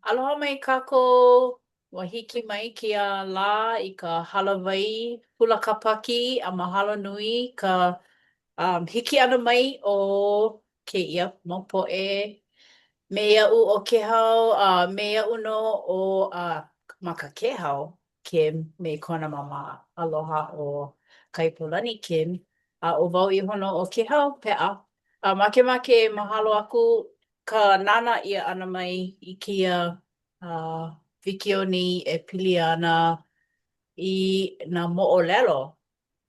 Aloha mai kākou. Ua hiki mai kēia lā i ka hālāwai Kula Kāpaki a mahalo nui ka um, hiki ʻana mai o kēia mau poʻe me iaʻu ʻo Kēhau a me iaʻu nō ʻo uh, Makakēhau Kim me kona mama aloha ʻo Kaipolani Kim a ʻo wau iho nō ʻo Kēhau Peʻa. A makemake e mahalo aku ka nānā ʻia ʻana mai i kēia uh, wikiō nei e pili ana i nā moʻolelo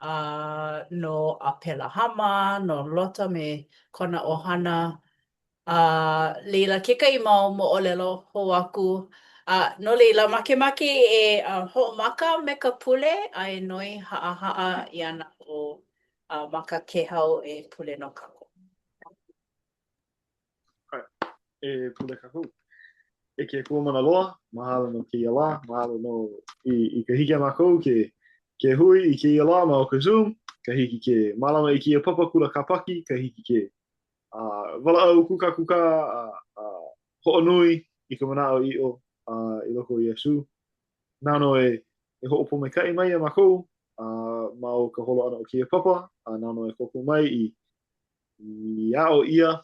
uh, no ʻApelahama, no Lota me kona ʻohana. A laila kekahi mau moʻolelo hou aku. A no laila, makemake e uh, hoʻomaka me ka pule a e noi haʻahaʻa iā na ʻo uh, Makakēhau e pule no kākou. E pule kākou. E ke Akua mana loa, mahalo no kēia lā, mahalo no i, i ka hiki iā mākou ke, ke hui i kēia lā ma o ka Zoom, ka hiki ke mālama i kēia papa kula kāpaki, ka hiki ke uh, walaʻau kūkākūkā a uh, uh, hoʻonui i ka manaʻoʻiʻo uh, i loko o Iesū. Nāu nō e, e hoʻopōmaikaʻi mai iā mākou uh, ma o ka holo ʻana o kēia papa, a nāu nō e kōkua mai i i aʻo ʻia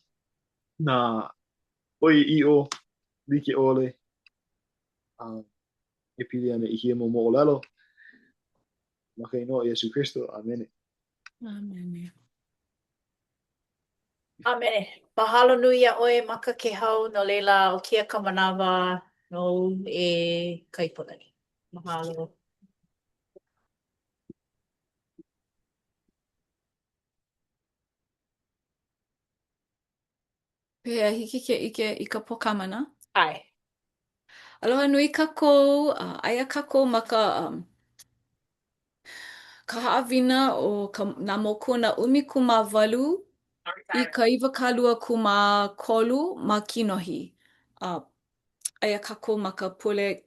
nā ʻoiaʻiʻo like ʻole a e pili ana i kēia mau moʻolelo. Ma ka inoa o Iesū Kristo, ʻāmene. ʻĀmene. ʻĀmene. Mahalo nui iā ʻoe Makakēhau, no laila, ʻo kēia ka manawa nou e Kaipolani. Mahalo. Pehea, hiki ke ʻike i ka pōkamana? ʻAe. Aloha nui kākou, uh, aia kākou ma ka um, ka haʻawina o ka, nā mokuna 18 i ka 23 ma kinohi. Uh, aia kākou ma ka pule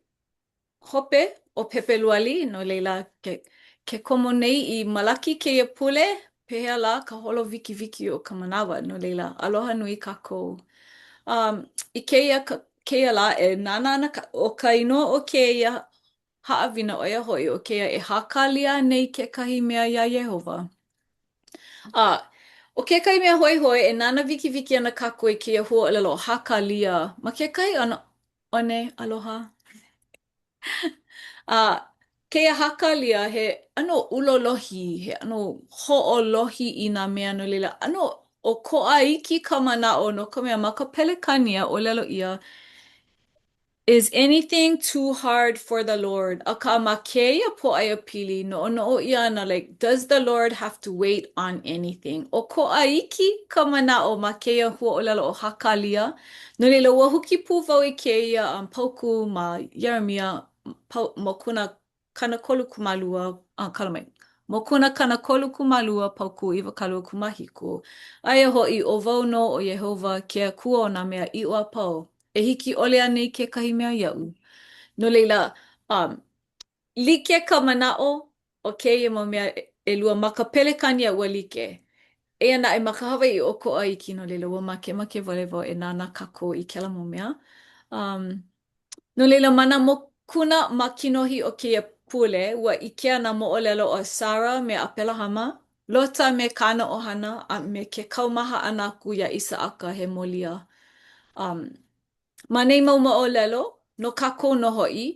hope o Pepeluali, no laila, ke, ke komo nei i Malaki kēia pule, pehea lā ka holo wikiwiki o ka manawa, no laila, aloha nui kākou. Um, i kēia, kēia lā e nānā ana ka, ʻo ka inoa o kēia haʻawina ʻo ia hoʻi ʻo kēia e hākālia anei kekahi mea iā Iēhova. A, ʻo kekahi mea hoihoi, e nānā wikiwiki ana kākou i kēia huaʻōlelo ʻo hākālia ma kekahi ʻano one aloha. A kēia hākālia, he ʻano ulolohi, he ʻano hoʻolohi i nā mea no laila, ʻano ʻokoʻa iki ka manaʻo no ka mea ma ka Pelekānia ʻōlelo ʻia, Is anything too hard for the Lord? Akā ma kēia pōʻaiapili, noʻonoʻo ʻia ana like, does the Lord have to wait on anything? ʻOkoʻa iki ka manaʻo ma kēia huaʻōlelo ʻo hākālia, No laila, ua huki pū wau i kēia um, paukū ma Ieremia, pau, mokuna 32, a, kala mai, mokuna 32, paukū 27. Aia hoʻi, ʻo wau nō ʻo Iēhova, ke Akua o nā mea ʻiʻo a pau, e hiki ʻole anei kekahi mea iaʻu? No laila, um, like ka manaʻo o kēia mau mea ʻelua ma ka Pelekānia ua like. Eia naʻe ma ka Hawaiʻi ʻokoʻa iki no laila ua makemake wale wau e nānā kākou i kēlā mau mea. Um, no laila ma nā mokuna ma kinohi o kēia pule, ua ʻikea nā moʻolelo o Sara me ʻApelahama, Lota me kāna ʻohana, a me ke kaumaha ʻana aku iā ʻIsaʻaka he molia. Um, Ma nei mau moʻolelo, no kākou nō hoʻi,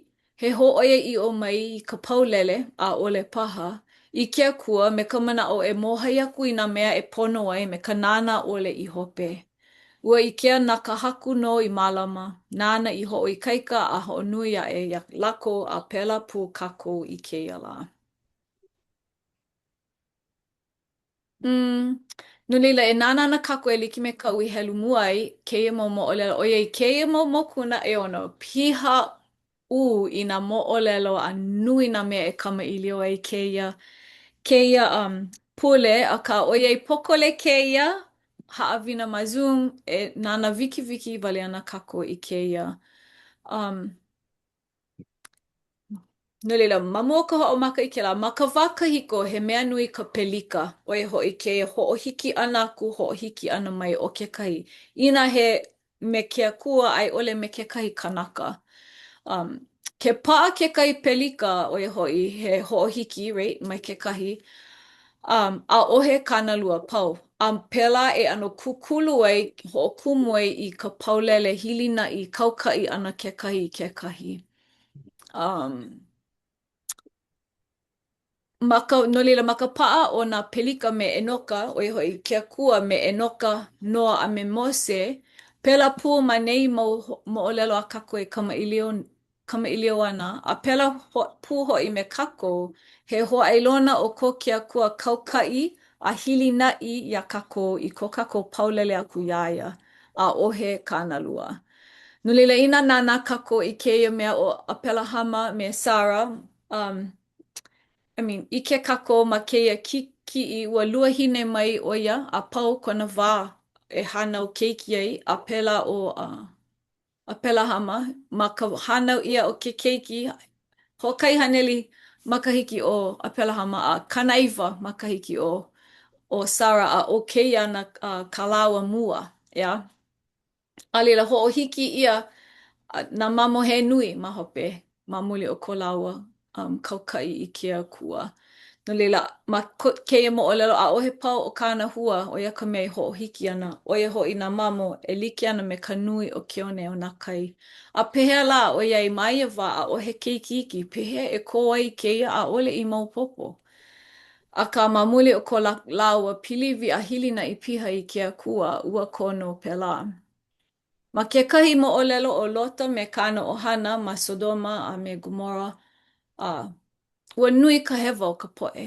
he hōʻoiaʻiʻo mai ka paulele, ʻaʻole paha, i ke Akua me ka manaʻo e mōhai aku i nā mea e pono ai me ka nānā ʻole i hope. Ua ʻikea na ka Haku nō i mālama, nāna i hoʻoikaika a hoʻonui aʻe iā lākou a pēlā pū kākou i kēia lā. Mm. No laila, e nānā ana kākou e like me kaʻu i helu mua ai kēia mau moʻolelo, ʻoiai kēia mau mokuna ʻeono, piha ʻū i nā moʻolelo a nui nā mea e kamaʻilio ai kēia, kēia um, pule, akā ʻoiai pōkole kēia haʻawina ma Zoom, e nānā wikiwiki wale ana kākou i kēia um, No laila, ma mua o ka hoʻomaka i kēlā, ma ka wā kahiko, he mea nui ka pelika, ʻo ia hoʻi kēia hoʻohiki ʻana aku, hoʻohiki ʻana mai o kekahi. Inā he. me ke Akua a i ʻole me kekahi kanaka. Um, ke paʻa kekahi pelika, ʻo ia hoʻi, he hoʻohiki, right, mai kekahi, um, ʻaʻohe kānalua, pau. A pēlā e ʻano kūkulu ai, hoʻokumu ai i ka paulele hilinaʻi kaukaʻi ʻana kekahi i kekahi. Um, Ma ka, no laila, ma ka paʻa o nā pelika me ʻEnoka, ʻo ia hoʻi ke Akua me ʻEnoka, Noa a me Mose, pēlā pū ma nei mau moʻolelo a kākou e kamaʻilio, kamaʻilio ana, a pēlā pū hoʻi me kākou, he hōʻailona o ko ke Akua kaukaʻi a hilinaʻi iā kākou i ko kākou paulele aku iā ia, ʻaʻohe kānalua. No laila, inā nānā kākou i kēia mea ʻo ʻApelahama me Sara, um, I mean, ʻike kākou ma kēia kiʻi, ua luahine mai ʻo ia a pau kona wā e hānau keiki ai, a pēlā ʻo ʻApelahama ma ka hānau ʻia o ke keiki, hoʻokahi haneli makahiki o ʻApelahama a 90 makahiki o ʻo Sara a ʻo kēia ana kā lāua mua, ʻeā? A laila, hoʻohiki ʻia nā mamo he nui ma hope, ma muli o ko lāua um, kaukaʻi i ke Akua. No laila, ma kēia moʻolelo, ʻaʻohe pau o kāna hua, ʻo ia ka mea e hoʻohiki ana, ʻo ia hoʻi nā mamo e like ana me ka nui o ke one o nā kai. A pehea lā, ʻoiai ma ia wā ʻaʻohe keiki iki, pehea e kō ai kēia ʻaʻole i maopopo. Akā, ma muli o ko lāua piliwi a hilinaʻi piha i ke Akua, ua kō nō pēlā. Ma kekahi moʻolelo ʻo Lota me kāna ʻohana ma Sodoma a me Gomora, a ua nui ka hewa o ka poʻe,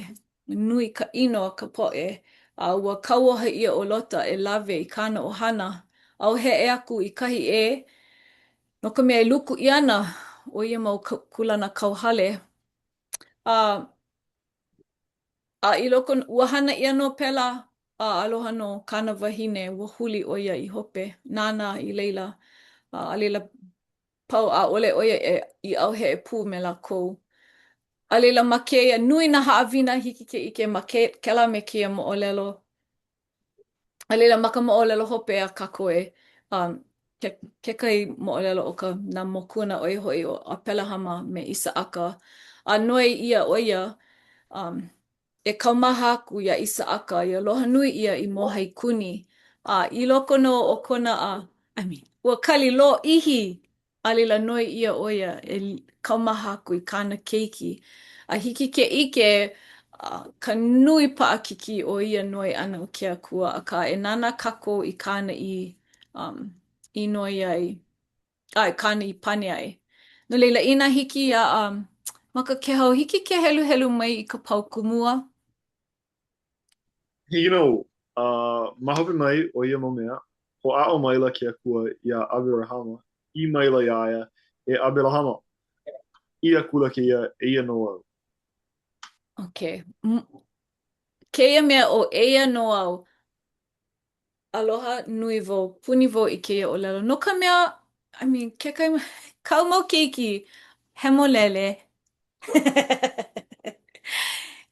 ua nui ka ʻino a ka poʻe, a ua kauoha ʻia ʻo Lota e lawe i kāna ʻohana a heʻe aku i kahi ʻē, no ka mea e luku ʻia ana ʻo ia mau kūlanakauhale. A A i loko, ua hana ʻia nō pēlā, a aloha nō kāna wahine, ua huli ʻo ia i hope, nānā i laila, a a laila, pau, ʻaʻole ʻo ia e i ʻauheʻe pū me lākou. A laila, ma kēia, nui nā haʻawina hiki ke ʻike ma ke, kēlā me kēia moʻolelo. A laila, ma ka moʻolelo hope a kākou e, um, ke, kekahi moʻolelo o ka, nā mokuna, ʻo ia hoʻi ʻo ʻApelahama me ʻIsaʻaka. A noi ʻia ʻo ia, um, e kaumaha aku iā ʻIsaʻaka i aloha nui ʻia i mōhai kuni. A i loko nō o kona, uh, I mean, ua kali lōʻihi A laila noi ʻia ʻo ia e kaumaha aku i kāna keiki. A hiki ke ʻike ka nui paʻakikī o ia noi ʻana o ke Akua, akā e nānā kākou i kāna i, um, i noi ai, a i kāna i pane ai. No laila, inā hiki iā um, Maka Kehau, hiki ke heluhelu mai i ka paukū mua? Hiki nō, a ma hope mai o ia mau mea, hoʻāʻo maila ke Akua iā ʻAberahama, ʻī maila iā ia, E ʻAberahama! ʻĪ akula kēia, Eia nō au. Okay. Kēia mea ʻo eia nō au, Aloha nui wau, puni wau i kēia ʻōlelo. No ka mea, I mean, kekahi, kaʻu mau keiki, hemolele.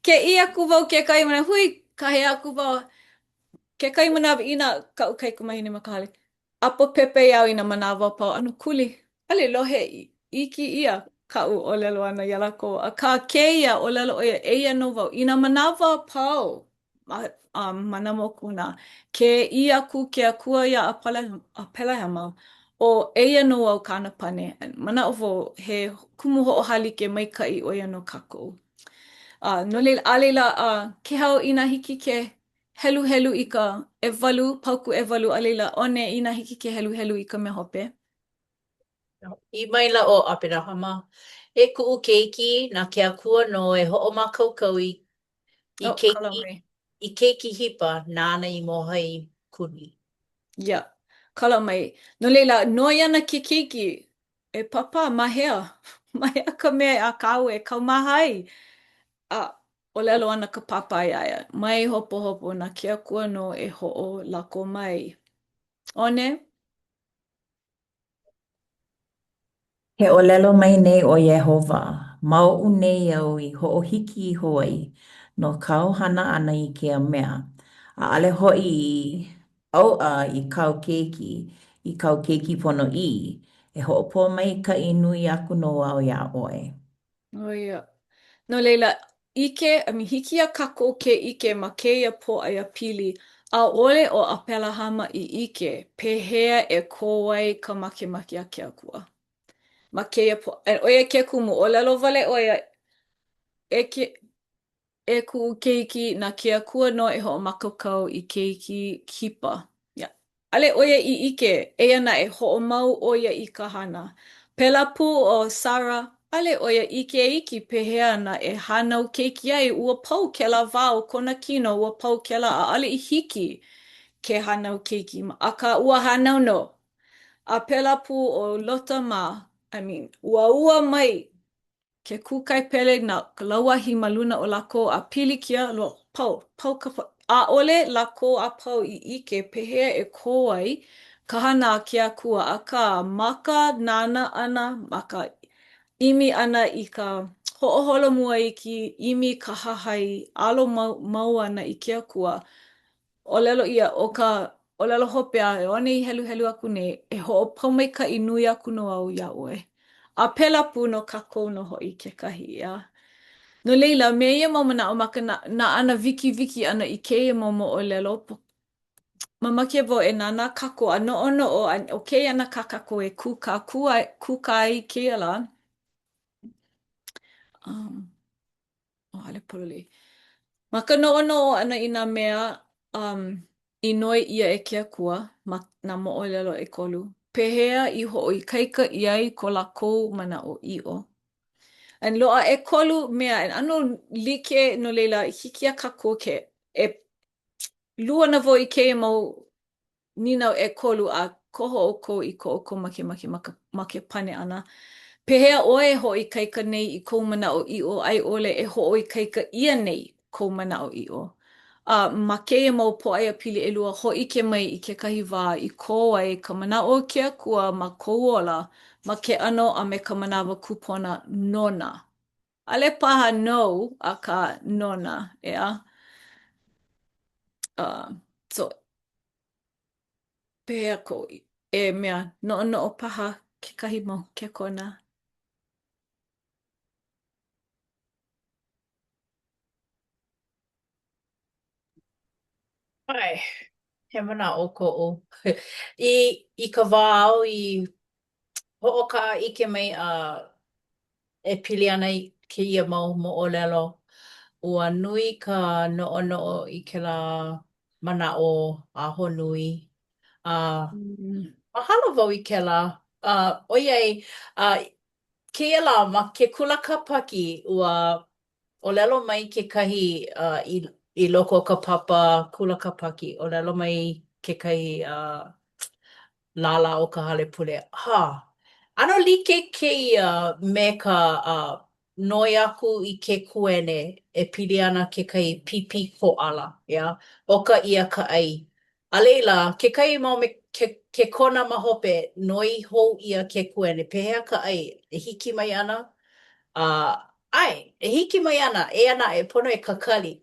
Ke ʻī aku wau kekahi manawa, hui, kāhea aku wau, kekahi manawa inā kaʻu kaikamahine ma ka hale, ʻapo pepeiao i nā manawa a pau, ʻano kuli, ʻaʻole lohe iki ʻia kaʻu ʻōlelo ʻana iā lākou, akā kēia ʻōlelo ʻo ia, eia nō wau, i nā manawa a pau, ma, um, ma nā mokuna, ke ʻī aku ke Akua iā ʻApelahama, ʻo eia nō au kāna pane, manaʻo wau he kumu hoʻohālike maikaʻi ʻo ia no kākou. Uh, no laila, a laila, uh, Kehau, inā hiki ke heluhelu i ka ʻewalu, paukū ʻewalu, a laila, One, inā hiki ke heluhelu i ka mea hope. ʻĪ maila ʻo ʻAberahama, E kuʻu keiki, na ke Akua nō e hoʻomākaukau i i Oh, kala keiki, mai. i keiki hipa nāna i mōhai kuni. Yeah, kala mai. No laila, noi ana ke keiki, e Pāpā, ma hea? Ma hea ka mea a kāua e kaumaha ai? A ʻōlelo ana ka pāpā iā ia, mai hopohopo, na ke Akua nō e hoʻolako mai. One? Ke ʻōlelo mai nei ʻo Iēhova, Ma oʻu nei au i hoʻohiki iho ai no kāu hana ʻana i kēia mea, ʻaʻole hoʻi i ʻauʻa i kāu keiki. i kāu keiki ponoʻī, e hoʻopōmaikaʻi nui aku nō au iā ʻoe. ʻO ia. No laila, ʻike, I mean, hiki iā kākou ke ʻike ma kēia pōʻaiapili, ʻaʻole ʻo ʻApelahama i ʻike pehea e kō ai ka makemake a ke Akua. Ma kēia pō, ʻo ia ke kumu, ʻōlelo wale ʻo ia, e ke, E kuʻu keiki, na ke Akua nō e hoʻomākaukau i keiki kipa. Yeah. ʻAʻole ʻo ia i ʻike, eia naʻe, hoʻomau ʻo ia i ka hana. Pēlā pū ʻo Sara, ʻaʻole ʻo ia ʻike iki pehea ana e hānau keiki ai, ua pau kēlā wā o kona kino, ua pau kēlā, ʻaʻole i hiki ke hānau keiki, akā ua hānau nō. A pēlā pū ʻo Lota mā, I mean, ua ua mai ke kūkaepele nā lauahi ma luna o lākou a pilikia loa, pau, pau ka, ʻaʻole lākou a pau i ʻike pehea e kō ai ka hana a ke Akua, akā, ma ka nānā ʻana, ma ka ʻimi ʻana i ka hoʻoholomua iki, ʻimi ka hahai, alo mau, mau ʻana i ke Akua, ʻōlelo ʻia, ʻo ka ʻōlelo hope a Ioane i heluhelu aku nei, e hoʻopōmaikaʻi nui aku nō au iā ʻoe. A pēlā pū no kākou nō hoʻi kekahi, ʻeā. No laila, me ia mau manaʻo ma ka nānā wikiwiki ʻana i kēia mau moʻolelo, mamake wau e nānā kākou a noʻonoʻo, a ʻo kēia ana kā kākou e kūkā, kūkā ai kēia lā. Um, ʻO ʻaʻole pololei. Ma ka noʻonoʻo ʻana i nā mea um, i noi ʻia e ke Akua ma nā moʻolelo ʻekolu, pehea i hoʻoikaika ʻia ai ko lākou manaʻoʻiʻo? And loaʻa ʻekolu mea, and ʻano like no laila hiki iā kākou ke e luana wau i kēia mau nīnau ʻekolu a koho ʻoukou i ko ʻoukou makemake ma ka, ma ke pane ʻana. Pehea ʻoe e hoʻoikaika nei i kou manaʻoʻiʻo a i ʻole e hoʻoikaika ʻia nei kou manaʻoʻiʻo? A ma kēia mau pōʻaiapili ʻelua, hōʻike mai i kekahi wā i kō ai ka manaʻo o ke Akua ma kou ola ma ke ʻano a me ka manawa kūpona nona. ʻAʻole paha nou, akā nona, ʻeā? Uh, so, pehea kou e mea noʻonoʻo paha kekahi mau kekona? ʻAe, he manaʻo koʻu. I, i ka wā au i hoʻokaʻaʻike mai a e pili ana i kēia mau moʻolelo, ua nui ka noʻonoʻo i kēlā manaʻo ahonui. A mahalo wau i kēlā, a ʻoiai, a kēia lā ma ke kula kāpaki, ua ʻōlelo mai kekahi uh, i, i loko o ka papa kula kāpaki, ʻōlelo mai kekahi uh, lālā o ka hale pule, Ha, ʻano like kēia me ka uh, noi aku i ke kuene e pili ana kekahi pipi koʻala, yeah? ʻOka ʻia ka ʻai. A laila, kekahi mau me ke kekona ma hope, noi hou ʻia ke kuene, pehea ka ʻai, e hiki mai ana? A, ʻae, e hiki mai ana, eia naʻe, pono e kakali.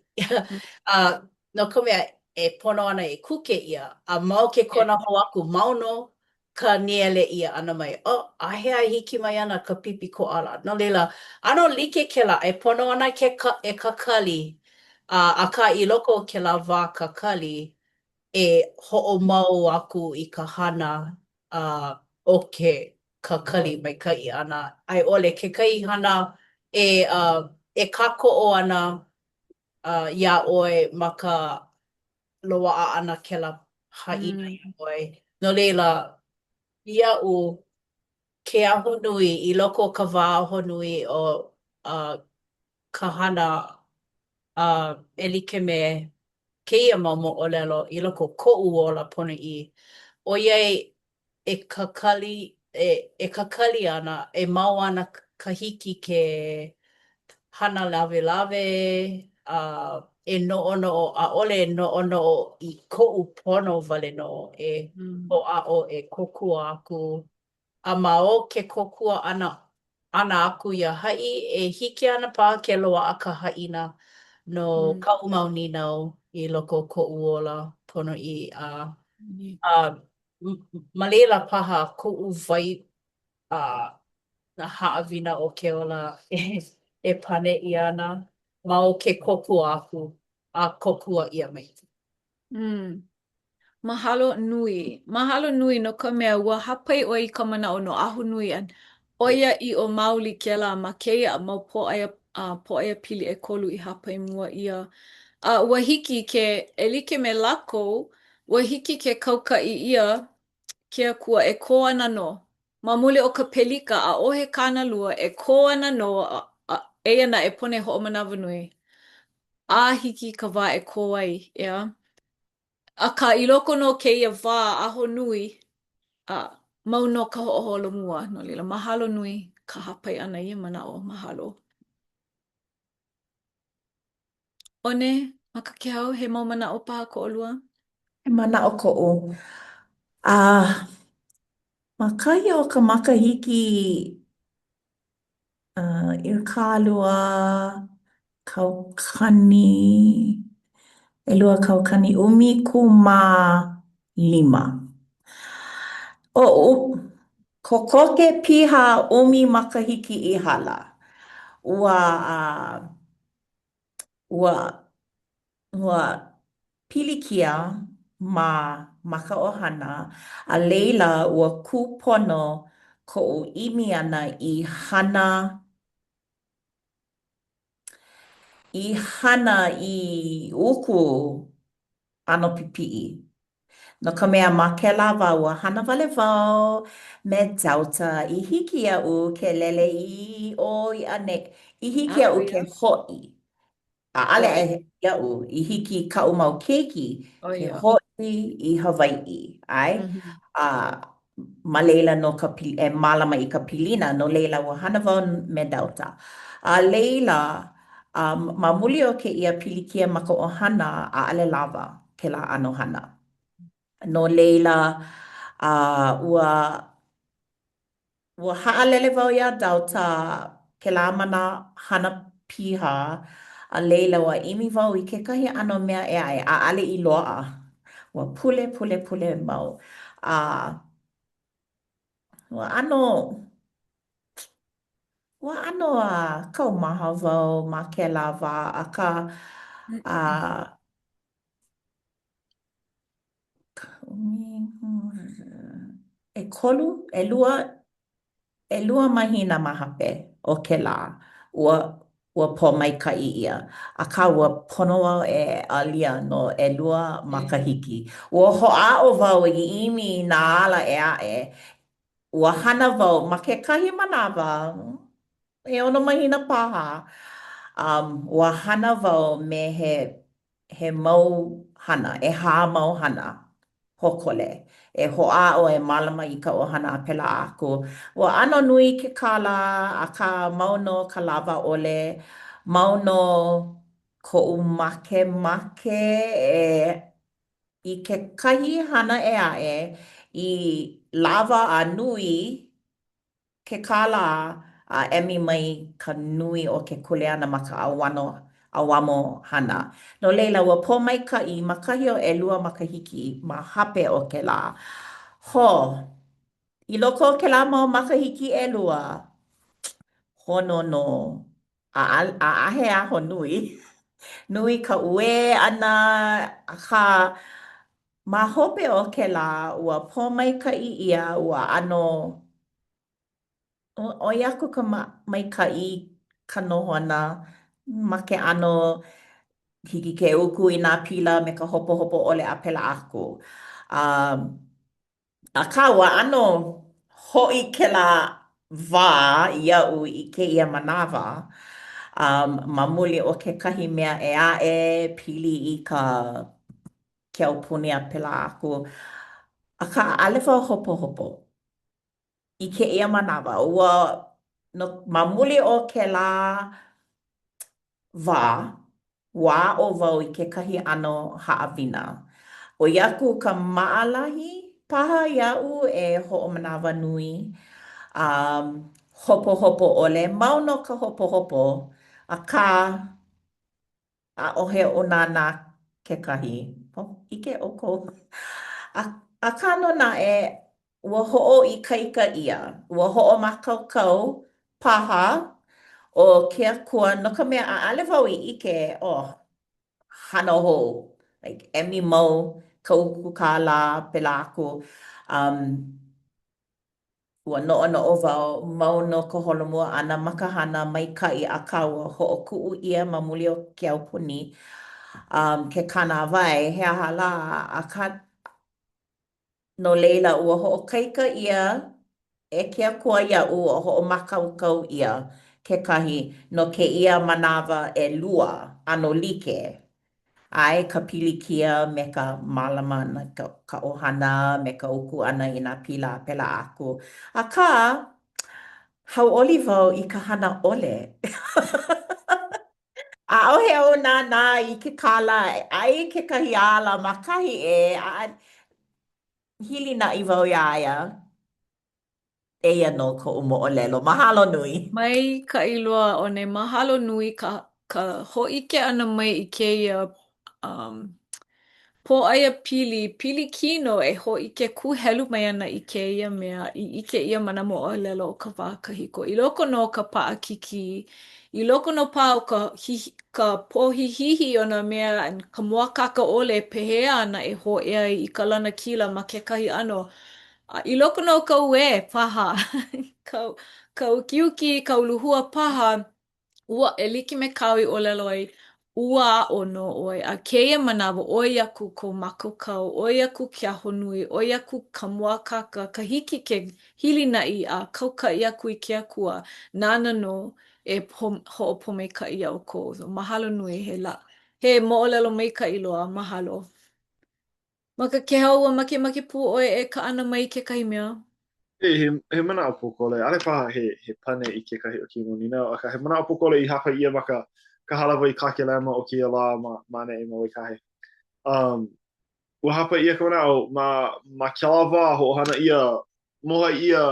A, no ka mea, e pono ana e kuke ʻia, a ma o ke kona hou aku, mau nō ka nīele ʻia ʻana mai, oh, āhea e hiki mai ana ka pipi koʻala? No laila, ʻano like kēlā, e pono ana ke ka, e kakali, a, akā i loko o kēlā wā kakali, e hoʻomau aku i ka hana a, o ke kakali maikaʻi ʻana, a i ʻole kekahi hana e, uh, e kākoʻo ana uh, iā ʻoe ma ka loaʻa ʻana kēlā haʻina iā ʻoe. No laila, iaʻu, ke ahonui, i loko o ka wā ahonui o uh, ka hana uh, e like me kēia mau moʻolelo i loko o koʻu ola ponoʻī, ʻoiai e kakali, e, e kakali ana, e mau ana ka hiki ke hana lawelawe, a e noʻonoʻo, ʻaʻole e noʻonoʻo i koʻu pono wale nō e hoʻāʻo e kōkua aku. A ma o ke kōkua ʻana ʻana aku iā haʻi, e hiki ana paha ke loaʻa ka haʻina no kaʻu mau nīnau i loko o koʻu ola ponoʻī a, a. Ma laila paha kuʻu wai a nā haʻawina o ke ola e pane ʻia ana ma o ke kōkua aku a kōkua ʻia mai. Mm. Mahalo nui. Mahalo nui no ka mea ua hāpai ʻoe i ka manaʻo no Ahonui a ʻoiaʻiʻo maoli kēlā ma kēia mau pōʻaia, uh, pōʻaiapili ʻekolu i hāpai mua ʻia. A ua hiki ke, e like me lākou, ua hiki ke kaukaʻi ʻia ke akua e kō ana nō. Ma muli o ka pelika, ʻaʻohe kānalua, e kō ana nō, a, eia naʻe pono e hoʻomanawanui. A hiki i ka wā e kō ai, ʻeā? Akā, i loko nō o kēia wā ahonui, a mau nō ka hoʻoholomua, no laila, mahalo nui ka hāpai ʻana i ia manaʻo, mahalo. One, Maka Kehau, he mau manaʻo paha ko ʻolua? He manaʻo koʻu. A ma kahi o ka makahiki 20 kaukani, 2015. ʻO kokoke piha ʻumi makahiki i hala, ua ua ua pilikia ma ma ka ʻohana, a laila ua kūpono koʻu ʻimi ʻana i hana i hana i uku ʻano pipiʻi. No ka mea, ma kēlā wā, ua hana wale wau me Delta i hiki iaʻu ke lele i ʻō i ʻaneʻi, i hiki iaʻu ke hoʻi. ʻAʻole iaʻu, i hiki i kaʻu mau keiki ke hoʻi i Hawaiʻi, ʻae? A ma laila nō ka e mālama i ka pilina, no laila ua hana wau me Delta. A laila, ma muli o kēia pilikia ma ka ʻohana, ʻaʻole lawa kēlā ʻano hana. No laila, a ua ua haʻalele wau iā Delta kēlā mana hana piha, a laila ua ʻimi wau i kekahi ʻano mea ʻē aʻe, ʻaʻole i loaʻa. Ua pule, pule, pule mau. A ua ʻano, ua ʻano a kaumaha wau ma kēlā wā, akā, a ʻekolu, ʻelua, ʻelua mahina ma hope o kēlā, ua, ua pōmaikaʻi ʻia. Akā, ua pono wau e alia no ʻelua makahiki. Ua hoʻāʻo wau i ʻimi i nā ala ʻē aʻe. Ua hana wau ma kekahi manawa, ʻeono mahina paha, um, ua hana wau me he he mau hana, ʻehā mau hana pōkole e hoʻāʻo e mālama i ka ʻohana a pēlā aku. Ua ʻano nui ke kālā, akā mau nō ka lawa ʻole, mau nō koʻu makemake e i kekahi hana ʻē aʻe i lawa a nui ke kālā a emi mai ka nui o ke kuleana ma ka ʻauano, ʻauamo hana. No laila, ua pōmaikaʻi ma kahi o ʻelua makahiki ma hope o kēlā. Ho, i loko o kēlā mau makahiki ʻelua, hono nō, ʻaʻahe ahonui. Nui ka uē ʻana, akā, Ma hope o kēlā, ua pōmaikaʻi ʻia ua ʻano ʻoi aku ka maikaʻi ka nohona ma ke ʻano hiki ke uku i nā pila me ka hopohopo ʻole a pēlā aku. Akā, ua ʻano hoʻi kēlā wā iaʻu i kēia manawa, ma muli o kekahi mea ʻē aʻe pili i ka ke aupuni a pēlā aku. Akā, ʻaʻole wau hopohopo i kēia manawa. Ua, no, ma muli o kēlā wā, ua aʻo wau i kekahi ʻano haʻawina. ʻOi aku ka maʻalahi paha iaʻu e hoʻomanawanui a hopohopo ʻole. Mau nō ka hopohopo, akā, ʻaʻohe oʻu nānā kekahi. ʻIke ʻoukou? Akā nō naʻe, ua hoʻoikaika ʻia, ua hoʻomākaukau paha ʻo ke Akua no ka mea ʻaʻale wau i ʻike, oh, hana hou, like, emi mau ka uku kālā, pēlā aku. Um, Ua noʻonoʻo wau, mau nō ka holomua ʻana ma ka hana maikaʻi akā ua hoʻokuʻu ʻia ma muli o ke aupuni, um, ke kānāwai, he aha lā, akā, no laila, ua hoʻoikaika ʻia e ke Akua iaʻu a hoʻomākaukau ʻia kekahi no kēia manawa ʻelua ʻano like. ʻAe ka pilikia me ka mālama ʻana i ka ʻohana, me ka uku ʻana i nā pila a pēlā aku. Akā, hauʻoli wau i ka hana ʻole. ʻAʻohe au nānā i ke kālā, aia kekahi ala ma kahi ʻē, a hilinaʻi wau iā ia. Eia nō koʻu moʻolelo. Mahalo nui. Maikaʻi loa ʻOne, mahalo nui ka ka hōʻike ʻana mai i kēia um, pōʻaiapili pilikino e hōʻike kūhelu mai ana i kēia mea i ʻike ʻia ma nā moʻolelo o ka wā kahiko. I loko nō o ka paʻakikī, i loko nō paha o ka hihi, ka pohihihi o nā mea and ka mōakāka ʻole pehea ana e hōʻea ai i ka lanakila ma kekahi ʻano A i loko nō o ka uē paha, ka, ka ukiuki, ka uluhua paha, ua, e like me kāu i ʻōlelo ai, ua aʻo nō ʻoe. A kēia manawa, ʻoi aku kou mākaukau, ʻoi aku ke ahonui, ʻoi aku ka mōakāka, ka hiki ke hilinaʻi a kaukaʻi aku i ke Akua, nāna nō e hoʻopōmaikaʻi iā ʻoukou. So, mahalo nui, he la, he moʻolelo maikaʻi loa, mahalo. Maka Kehau, ua makemake pū ʻoe e kaʻana mai i kekahi mea? He, he manaʻo pōkole, ʻaʻole paha he, he pane i kekahi o kēia mau nīnau, akā he manaʻo pōkole i hāpai ʻia ma ka, ka hālāwai Kakelema o kēia lā ma, ma ʻaneʻi ma Waikahe. Um, ua hāpai ʻia ka manaʻo ma, ma kēlā wā hoʻohana ʻia, mōhai ʻia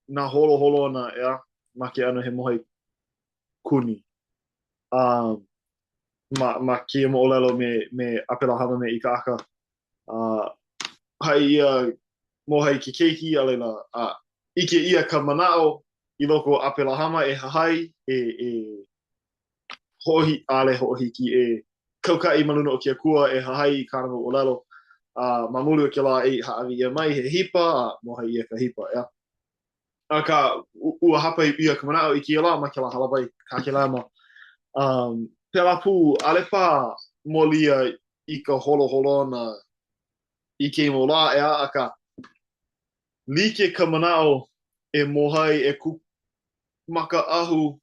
nā holoholona, ʻeā, ma ke ʻano he mōhai kuni. Um, ma, ma kēia moʻolelo me, me ʻApelahama me ʻIkaʻaka, uh, haʻi ʻia mōhai ke keiki, a laila, a ʻike ʻia ka manaʻo i loko o ʻApelahama e hahai, e, e hoʻohi, ʻaʻole hoʻohiki, e kaukaʻi ma luna o ke Akua, e hahai i kāna mau ʻōlelo. A ma muli o kēlā e hāʻawi ʻia mai he hipa, a mōhai ʻia ka hipa, ʻeā. Akā, ua hāpai ʻia ka manaʻo i kēia lā ma kēlā hālāwai Kakelema. Um, pēlā pū, ʻaʻole paha molia i ka holoholona i kēia mau lā, ʻeā, akā, like ka manaʻo e mōhai, e kū makaʻahu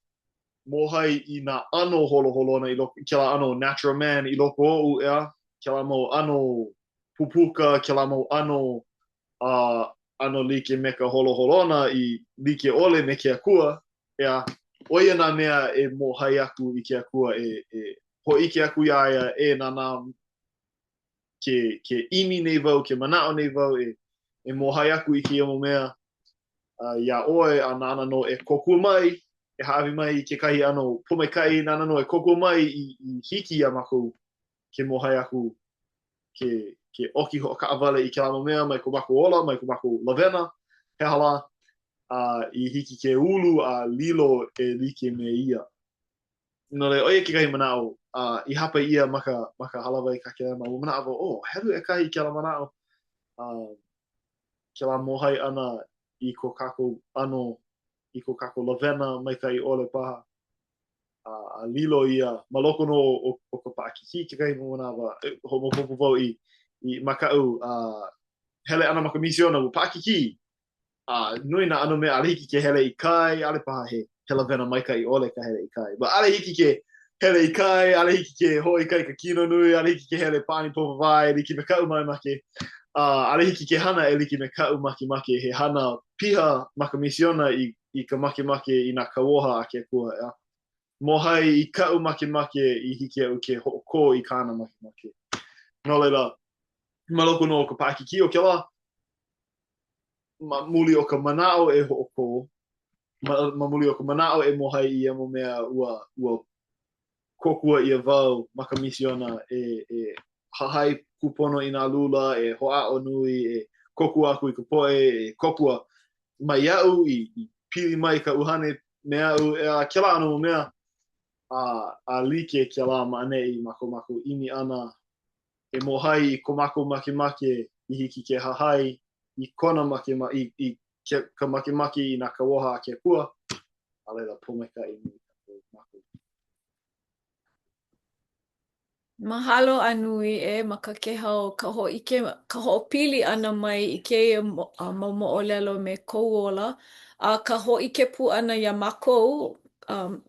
mōhai i nā ʻano holoholona i loko, i kēlā ʻano natural man i loko oʻu, ʻeā, kēlā mau ʻano pupuka, kēlā mau ʻano a ʻano like me ka holoholona i like ʻole me ke Akua, ʻeā, ʻo ia nā mea e mōhai aku i ke Akua, e, e hōʻike aku iā ia, e nānā, ke, ke ʻimi nei wau, ke manaʻo nei wau e, e mōhai aku i kēia mau mea uh, iā ʻoe, a nāna nō e kōkua mai, e hāʻawi mai i kekahi ʻano pōmaikaʻi, nāna nō e kōkua mai i, i hiki iā mākou ke mōhai aku ke, ke ʻoki hoʻokaʻawale i kēlā mau mea mai ko mākou ola, mai ko mākou lawena, he aha lā, a i hiki ke ulu a lilo e like me ia. No laila, ʻo ia kekahi manaʻo uh, i hāpai ʻia ma ka, ma ka hālāwai Kakelema. Ua manaʻo wau, oh, helu ʻekahi kēlā manaʻo, uh, kēlā mōhai ʻana i ko kākou ʻano, i ko kākou lawena maikaʻi ʻole paha. a, a lilo ia ma loko nō o, o ka paʻakikī kekahi mau manawa, e, hoʻomaopopo wau i, i ma kaʻu uh, hele ʻana ma ka misiona, ua paʻakikī. A nui nā ʻano mea, ʻaʻole hiki ke hele i kai, ʻaʻole paha he, he lawena maikaʻi ʻole ka hele i kai. But ʻaʻole hiki ke hele i kai, ʻaʻole hiki ke hoʻoikaika kino nui, ʻaʻole hiki ke hele pāʻani pō wāwae e like me kaʻu makemake. Uh, ʻaʻole hiki ke hana e like me kaʻu makemake, he hana piha ma ka misiona i i ka makemake i nā kauoha a ke Akua, ʻeā. Mōhai i kaʻu makemake i hiki iaʻu ke hoʻokō i kāna makemake. No laila, ma loko nō o ka paʻakikī o kēlā, ma muli o ka manaʻo e hoʻokō, ma, ma muli o ka manaʻo e mōhai i ia mau mea, ua, ua kōkua ʻia wau ma ka misiona e, e hahai. kūpono i nā lula, e hoʻāʻo nui, e kōkua aku i ka poʻe, e kōkua mai iaʻu, i, i pili mai ka ʻuhane me aʻu, ʻeā, kēlā ʻano mau mea, a, a like kēlā ma ʻaneʻi ma ko mākou ʻimi ʻana e mōhai i ko mākou makemake i hiki ke hahai i kona makemake, i, i ke, ka makemake i nā kauoha a ke Akua, a laila pōmaikaʻi nui kākou mākou. Mahalo a nui e Makakehau ka hōʻike, ka hoʻopili ʻana mai i kēia mau moʻolelo me kou ola, a ka hōʻike pū ʻana iā mākou um,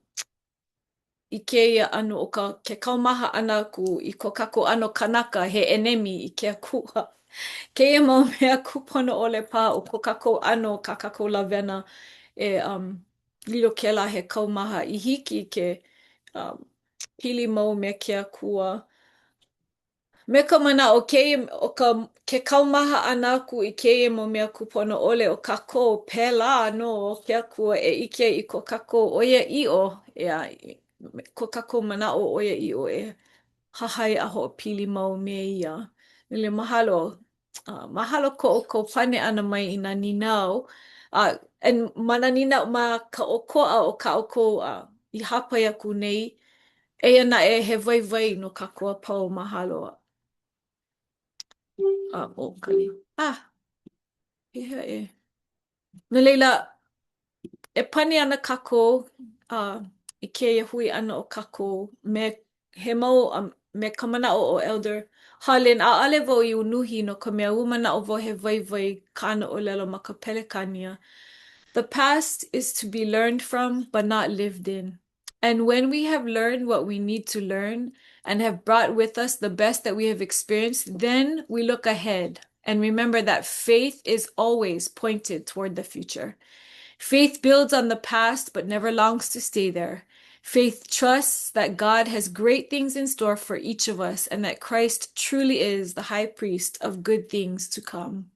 i kēia ʻano o ka ke kaumaha ʻana aku i ko kākou ʻano kanaka he ʻenemi i ke Akua. Kēia mau mea kūpono ʻole paha o ko kākou ʻano, kā kākou lawena e um, lilo kēlā he kaumaha i hiki ke um, pili mau me ke Akua. Me ka manaʻo kēia, ʻo ka, ke kaumaha ʻana aku i kēia mau mea kūpono ʻole o kākou, pēlā nō ke Akua e ʻike ai i ko kākou ʻoiaʻiʻo, ʻeā, ko kākou manaʻo ʻoiaʻiʻo e hahai a hoʻopili mau me ia. No laila, mahalo. Uh, mahalo ko ʻoukou pane ʻana mai i nā nīnau. Uh, and ma nā nīnau, ma ka ʻokoʻa o kā ʻoukou uh, i hāpai aku nei, Eia naʻe, he waiwai no kākou a pau, mahalo. A, oh, kani. Ah, pehea e. No laila, e pane ana kākou uh, i kēia hui ʻana o kākou me he mau um, me ka manaʻo o Elder Harlin, ʻaʻole wau i unuhi no ka mea ua manaʻo wau he waiwai kāna ʻōlelo ma ka Pelekānia. The past is to be learned from, but not lived in. And when we have learned what we need to learn and have brought with us the best that we have experienced, then we look ahead and remember that faith is always pointed toward the future. Faith builds on the past but never longs to stay there. Faith trusts that God has great things in store for each of us and that Christ truly is the high priest of good things to come.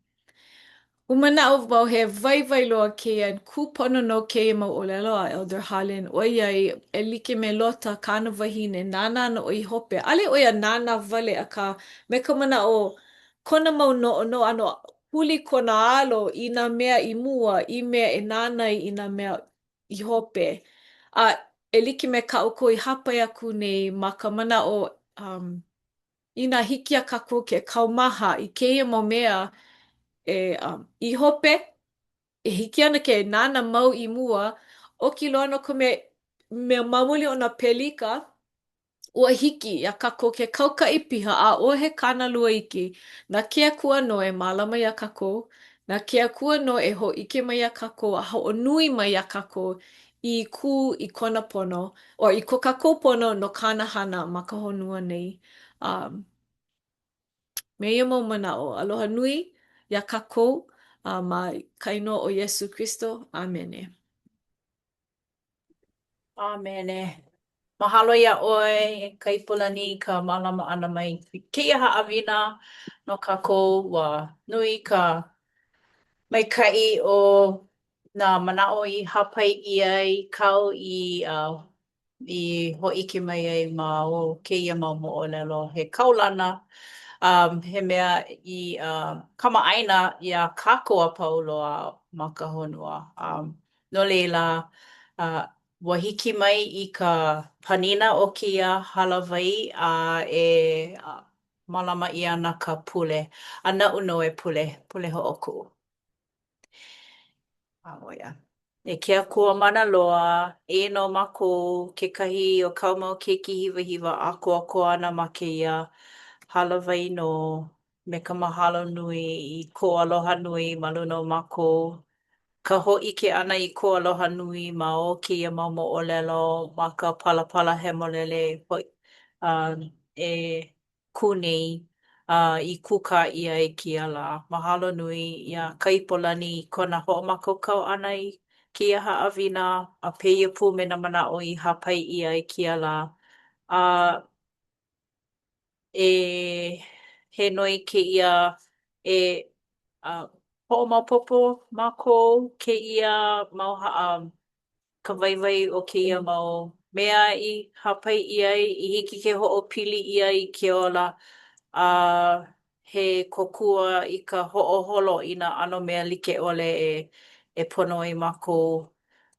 Ua manaʻo wau he waiwai loa kēia and kūpono nō kēia mau ʻōlelo a Elder Harlin ʻoiai e like me Lota kāna wahine, nānā ana ʻo ia i hope. ʻAʻole ʻo ia nānā wale akā me ka manaʻo kona mau noʻonoʻo ʻano huli kona alo i nā mea i mua i mea e nānā ai i nā mea i hope. A e like me kā ʻoukou i hāpai aku nei ma ka manaʻo um, Inā hiki iā kākou ke kaumaha i kēia mau mea e um, i hope, e hiki ana ke nānā mau i mua, oki loa no ka mea, mea ma muli o nā pelika, ua hiki iā kākou ke kaukaʻi piha, ʻaʻohe kānalua iki. Na ke Akua nō e mālama iā kākou, na ke Akua nō e hōʻike mai iā kākou a hoʻonui mai iā kākou i kū i kona pono, or i ko kākou pono no kāna hana ma ka honua nei. Um, me ia mau manaʻo, aloha nui iā kākou uh, ma ka inoa o Iesū Kristo. ʻĀmene. ʻĀmene. Mahalo iā ʻoe, e Kaipolani, i ka mālama ʻana mai i kēia haʻawina no kākou. Ua nui ka maikaʻi o nā manaʻo i hāpai ʻia i kāu i uh, i hōʻike mai ai ma o kēia mau moʻolelo. He kaulana, um, he mea i uh, kamaʻāina iā kākou a pau loa ma ka honua. Um, no laila, uh, ua hiki mai i ka panina o kēia hālāwai a e uh, mālama ʻia ana ka pule. A naʻu nō e pule, pule hoʻokuʻu. ʻO ia. E ke Akua mana loa, eia nō mākou, kekahi o kāu mau keiki hiwahiwa ʻākoakoa ana ma kēia hālāwai nō me ka mahalo nui i kou aloha nui ma luna o mākou, ka hōʻike ʻana i kou aloha nui ma o kēia mau moʻolelo ma ka Palapala Hemolele e kū nei a i kūkā ʻia i kēia lā. Mahalo nui iā Kaipolani i kona hoʻomākaukau ʻana i kēia haʻawina a pēia pū me nā manaʻo i hāpai ʻia i kēia lā. A e he noi kēia e a hoʻomaopopo mākou kēia mau haʻa ka waiwai o kēia mau mea i hāpai ʻia ai i hiki ke hoʻopili ʻia i ke ola. A he kōkua i ka hoʻoholo i nā ʻano mea like ʻole e e pono ai mākou.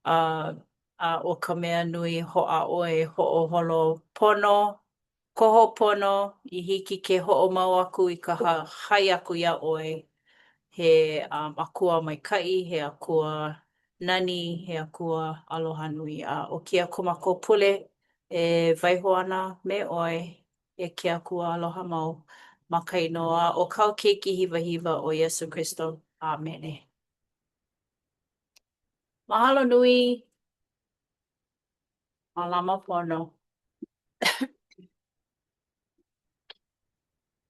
A a ʻo ka mea nui, hoʻāʻo e hoʻoholo pono, koho pono i hiki ke hoʻomau aku i ka hahai aku iā ʻoe. He um Akua maikaʻi, he Akua nani, he Akua aloha nui. A ʻo kēia ko mākou pule e waiho ana me ʻoe e ke Akua aloha mau ma ka inoa o kāu Keiki hiwahiwa ʻo Iesū Kristo. ʻĀmene. Mahalo nui. Mālama pono.